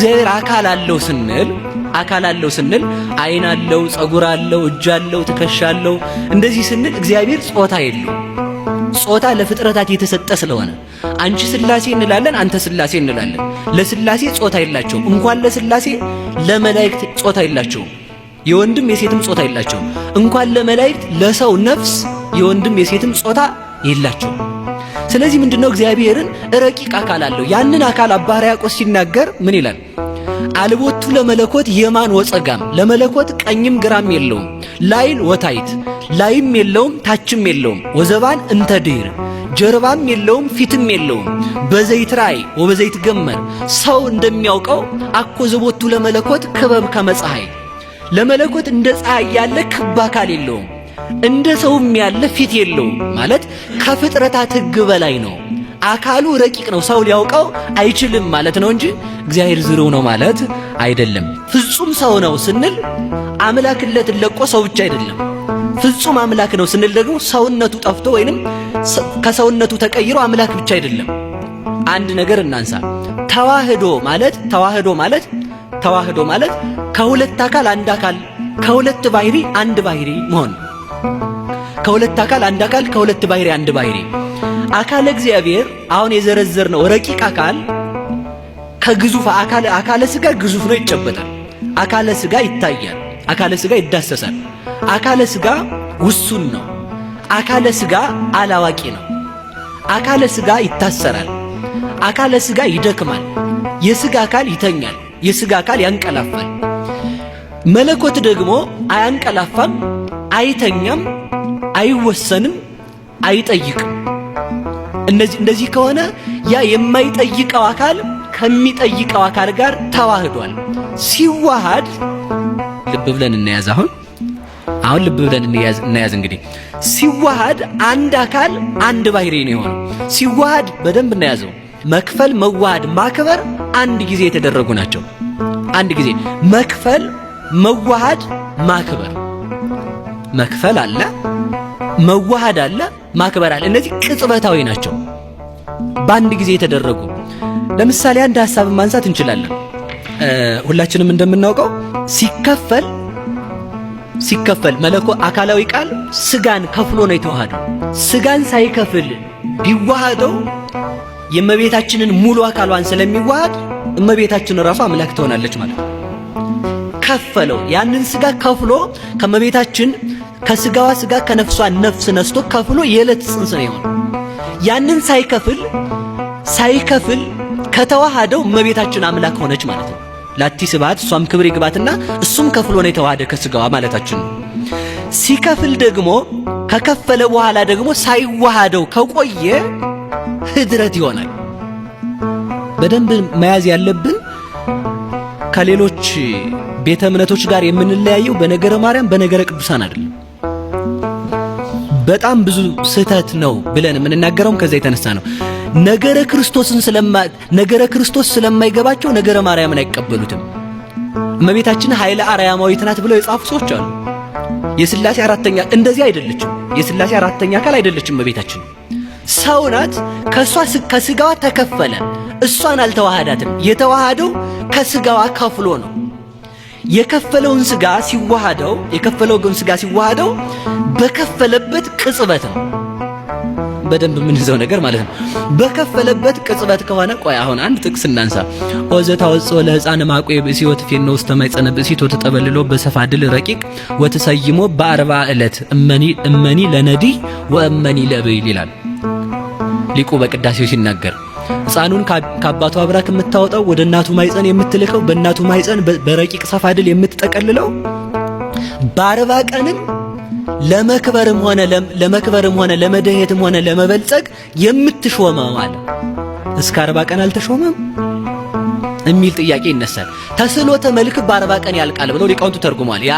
እግዚአብሔር አካል አለው ስንል፣ አካል አለው ስንል ዓይን አለው፣ ጸጉር አለው፣ እጅ አለው፣ ትከሻ አለው። እንደዚህ ስንል እግዚአብሔር ጾታ የለውም። ጾታ ለፍጥረታት የተሰጠ ስለሆነ አንቺ ስላሴ እንላለን፣ አንተ ስላሴ እንላለን። ለስላሴ ጾታ የላቸውም። እንኳን ለስላሴ ለመላእክት ጾታ የላቸውም። የወንድም የሴትም ጾታ የላቸውም። እንኳን ለመላእክት ለሰው ነፍስ የወንድም የሴትም ጾታ የላቸውም። ስለዚህ ምንድነው እግዚአብሔርን ረቂቅ አካል አለው። ያንን አካል አባ ሕርያቆስ ሲናገር ምን ይላል? አልቦቱ ለመለኮት የማን ወጸጋም፣ ለመለኮት ቀኝም ግራም የለውም። ላዕል ወታሕት፣ ላይም የለውም ታችም የለውም። ወዘባን እንተ ድኅር፣ ጀርባም የለውም ፊትም የለውም። በዘይትራእይ ወበዘይትገመር፣ ሰው እንደሚያውቀው አኮ ዘቦቱ ለመለኮት ክበብ ከመ ፀሐይ፣ ለመለኮት እንደ ፀሐይ ያለ ክብ አካል የለውም። እንደ ሰውም ያለ ፊት የለውም። ማለት ከፍጥረታት ሕግ በላይ ነው። አካሉ ረቂቅ ነው፣ ሰው ሊያውቀው አይችልም ማለት ነው እንጂ እግዚአብሔር ዝርው ነው ማለት አይደለም። ፍጹም ሰው ነው ስንል አምላክነትን ለቆ ሰው ብቻ አይደለም። ፍጹም አምላክ ነው ስንል ደግሞ ሰውነቱ ጠፍቶ ወይንም ከሰውነቱ ተቀይሮ አምላክ ብቻ አይደለም። አንድ ነገር እናንሳ። ተዋህዶ ማለት ተዋህዶ ማለት ተዋህዶ ማለት ከሁለት አካል አንድ አካል፣ ከሁለት ባህሪ አንድ ባህሪ መሆን፣ ከሁለት አካል አንድ አካል፣ ከሁለት ባህሪ አንድ ባህሪ። አካለ እግዚአብሔር አሁን የዘረዘርነው ረቂቅ አካል ከግዙፍ አካል፣ አካለ ስጋ ግዙፍ ነው፣ ይጨበጣል። አካለ ስጋ ይታያል። አካለ ስጋ ይዳሰሳል። አካለ ስጋ ውሱን ነው። አካለ ስጋ አላዋቂ ነው። አካለ ስጋ ይታሰራል። አካለ ስጋ ይደክማል። የስጋ አካል ይተኛል። የስጋ አካል ያንቀላፋል። መለኮት ደግሞ አያንቀላፋም፣ አይተኛም፣ አይወሰንም፣ አይጠይቅም። እነዚህ እንደዚህ ከሆነ ያ የማይጠይቀው አካል ከሚጠይቀው አካል ጋር ተዋህዷል። ሲዋሃድ ልብ ብለን እንያዝ። አሁን ልብ ብለን እንያዝ። እንግዲህ ሲዋሃድ አንድ አካል አንድ ባህሪ ነው የሆነው። ሲዋሃድ በደንብ እናያዘው። መክፈል፣ መዋሃድ፣ ማክበር አንድ ጊዜ የተደረጉ ናቸው። አንድ ጊዜ መክፈል፣ መዋሃድ፣ ማክበር። መክፈል አለ፣ መዋሃድ አለ፣ ማክበር አለ። እነዚህ ቅጽበታዊ ናቸው፣ በአንድ ጊዜ የተደረጉ። ለምሳሌ አንድ ሐሳብ ማንሳት እንችላለን። ሁላችንም እንደምናውቀው ሲከፈል መለኮ አካላዊ ቃል ስጋን ከፍሎ ነው የተዋሃደው። ስጋን ሳይከፍል ቢዋሃደው የእመቤታችንን ሙሉ አካሏን ስለሚዋሃድ እመቤታችን ራሷ አምላክ ትሆናለች ማለት ነው። ከፈለው፣ ያንን ስጋ ከፍሎ ከእመቤታችን ከስጋዋ ስጋ ከነፍሷ ነፍስ ነስቶ ከፍሎ የዕለት ጽንስ ነው የሆነው። ያንን ሳይከፍል ከተዋሃደው እመቤታችን አምላክ ሆነች ማለት ነው። ላቲ ስብሐት እሷም ክብር ይግባትና እሱም ከፍሎ ነው የተዋሃደ ከስጋዋ ማለታችን ነው። ሲከፍል ደግሞ ከከፈለ በኋላ ደግሞ ሳይዋሃደው ከቆየ ህድረት ይሆናል። በደንብ መያዝ ያለብን ከሌሎች ቤተ እምነቶች ጋር የምንለያየው በነገረ ማርያም በነገረ ቅዱሳን አይደለም። በጣም ብዙ ስህተት ነው ብለን የምንናገረውም ከዛ የተነሳ ነው። ነገረ ክርስቶስ ስለማይገባቸው ነገረ ማርያምን አይቀበሉትም። እመቤታችን ኃይለ አርያማዊት ናት ብለው የጻፉ ሰዎች አሉ። የሥላሴ አራተኛ እንደዚህ አይደለችም። የሥላሴ አራተኛ አካል አይደለችም። እመቤታችን ሰው ናት። ከሷ ከስጋዋ ተከፈለ። እሷን አልተዋሃዳትም። የተዋሃደው ከስጋዋ ከፍሎ ነው። የከፈለውን ስጋ ሲዋሃደው የከፈለውን ስጋ ሲዋሃደው በከፈለበት ቅጽበት ነው። በደንብ የምንይዘው ነገር ማለት ነው። በከፈለበት ቅጽበት ከሆነ ቆይ አሁን አንድ ጥቅስ እናንሳ። ኦዘ ታወጽኦ ለሕፃን ማቆ ብእሲ ወትፌኖ ውስተ ማኅፀነ ብእሲት ወተጠበልሎ በሰፋድል ረቂቅ ወተሰይሞ በአርባ ዕለት እመኒ እመኒ ለነዲህ ወእመኒ ለብይል ይላል ሊቁ በቅዳሴው ሲናገር። ሕፃኑን ከአባቱ አብራክ የምታወጣው፣ ወደ እናቱ ማኅፀን የምትልከው፣ በእናቱ ማኅፀን በረቂቅ ሰፋድል የምትጠቀልለው፣ በ40 ቀንም ለመክበርም ሆነ ለመደሄትም ሆነ ለመበልጸግ የምትሾመው አለ። እስከ 40 ቀን አልተሾመም የሚል ጥያቄ ይነሳል። ተስሎተ መልክ በ40 ቀን ያልቃል ብለው ሊቃውንቱ ተርጉመዋል። ያ